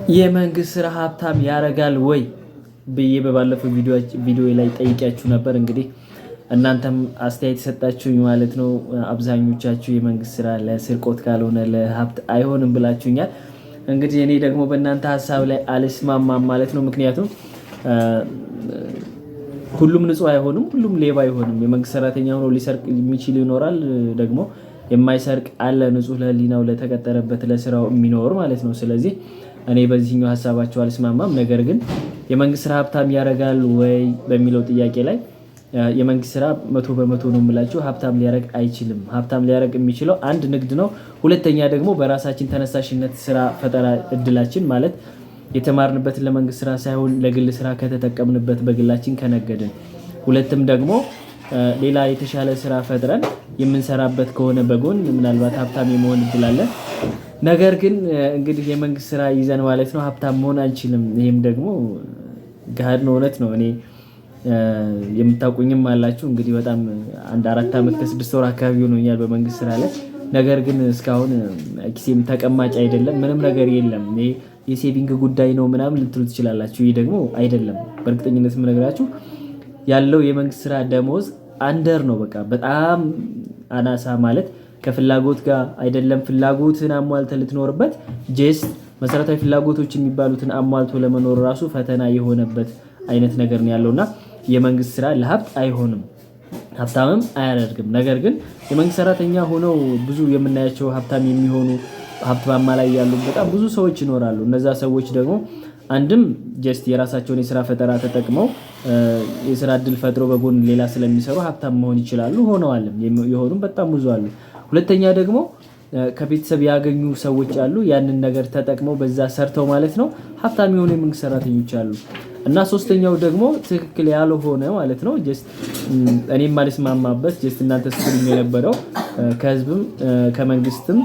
የመንግስት ስራ ሀብታም ያደርጋል ወይ ብዬ በባለፈው ቪዲዮ ላይ ጠይቂያችሁ ነበር። እንግዲህ እናንተም አስተያየት የሰጣችሁኝ ማለት ነው። አብዛኞቻችሁ የመንግስት ስራ ለስርቆት ካልሆነ ለሀብት አይሆንም ብላችሁኛል። እንግዲህ እኔ ደግሞ በእናንተ ሀሳብ ላይ አልስማማም ማለት ነው። ምክንያቱም ሁሉም ንጹህ አይሆንም፣ ሁሉም ሌባ አይሆንም። የመንግስት ሰራተኛ ሆኖ ሊሰርቅ የሚችል ይኖራል፣ ደግሞ የማይሰርቅ አለ፣ ንጹህ ለህሊናው ለተቀጠረበት ለስራው የሚኖር ማለት ነው። ስለዚህ እኔ በዚህኛው ሀሳባቸው አልስማማም። ነገር ግን የመንግስት ስራ ሀብታም ያደርጋል ወይ በሚለው ጥያቄ ላይ የመንግስት ስራ 100% ነው የምላችሁ ሀብታም ሊያደርግ አይችልም። ሀብታም ሊያደርግ የሚችለው አንድ ንግድ ነው። ሁለተኛ ደግሞ በራሳችን ተነሳሽነት ስራ ፈጠራ እድላችን ማለት የተማርንበትን ለመንግስት ስራ ሳይሆን ለግል ስራ ከተጠቀምንበት በግላችን ከነገድን፣ ሁለትም ደግሞ ሌላ የተሻለ ስራ ፈጥረን የምንሰራበት ከሆነ በጎን ምናልባት ሀብታም የመሆን እድል አለን። ነገር ግን እንግዲህ የመንግስት ስራ ይዘን ማለት ነው ሀብታም መሆን አንችልም። ይሄም ደግሞ ገሃድ ነው፣ እውነት ነው። እኔ የምታውቁኝም አላችሁ እንግዲህ በጣም አንድ 4 ዓመት ከ6 ወር አካባቢ ሆኖኛል በመንግስት ስራ ላይ። ነገር ግን እስካሁን ኪሴም ተቀማጭ አይደለም፣ ምንም ነገር የለም። ይሄ የ saving ጉዳይ ነው ምናምን ልትሉ ትችላላችሁ። ይህ ደግሞ አይደለም። በእርግጠኝነት የምነግራችሁ ያለው የመንግስት ስራ ደሞዝ under ነው። በቃ በጣም አናሳ ማለት ከፍላጎት ጋር አይደለም። ፍላጎትን አሟልተህ ልትኖርበት just መሰረታዊ ፍላጎቶች የሚባሉትን አሟልቶ ለመኖር ራሱ ፈተና የሆነበት አይነት ነገር ነው ያለውና የመንግስት ስራ ለሀብት አይሆንም፣ ሀብታምም አያደርግም። ነገር ግን የመንግስት ሰራተኛ ሆነው ብዙ የምናያቸው ሀብታም የሚሆኑ ሀብት ማማ ላይ ያሉ በጣም ብዙ ሰዎች ይኖራሉ። እነዛ ሰዎች ደግሞ አንድም just የራሳቸውን የስራ ፈጠራ ተጠቅመው የስራ እድል ፈጥሮ በጎን ሌላ ስለሚሰሩ ሀብታም መሆን ይችላሉ። ሆነዋልም የሆኑም በጣም ብዙ አሉ። ሁለተኛ ደግሞ ከቤተሰብ ያገኙ ሰዎች አሉ። ያንን ነገር ተጠቅመው በዛ ሰርተው ማለት ነው ሀብታም የሆኑ የመንግስት ሰራተኞች አሉ። እና ሶስተኛው ደግሞ ትክክል ያልሆነ ማለት ነው just እኔም ማልስማማበት just እናንተ ስትሉኝ የነበረው ከህዝብም ከመንግስትም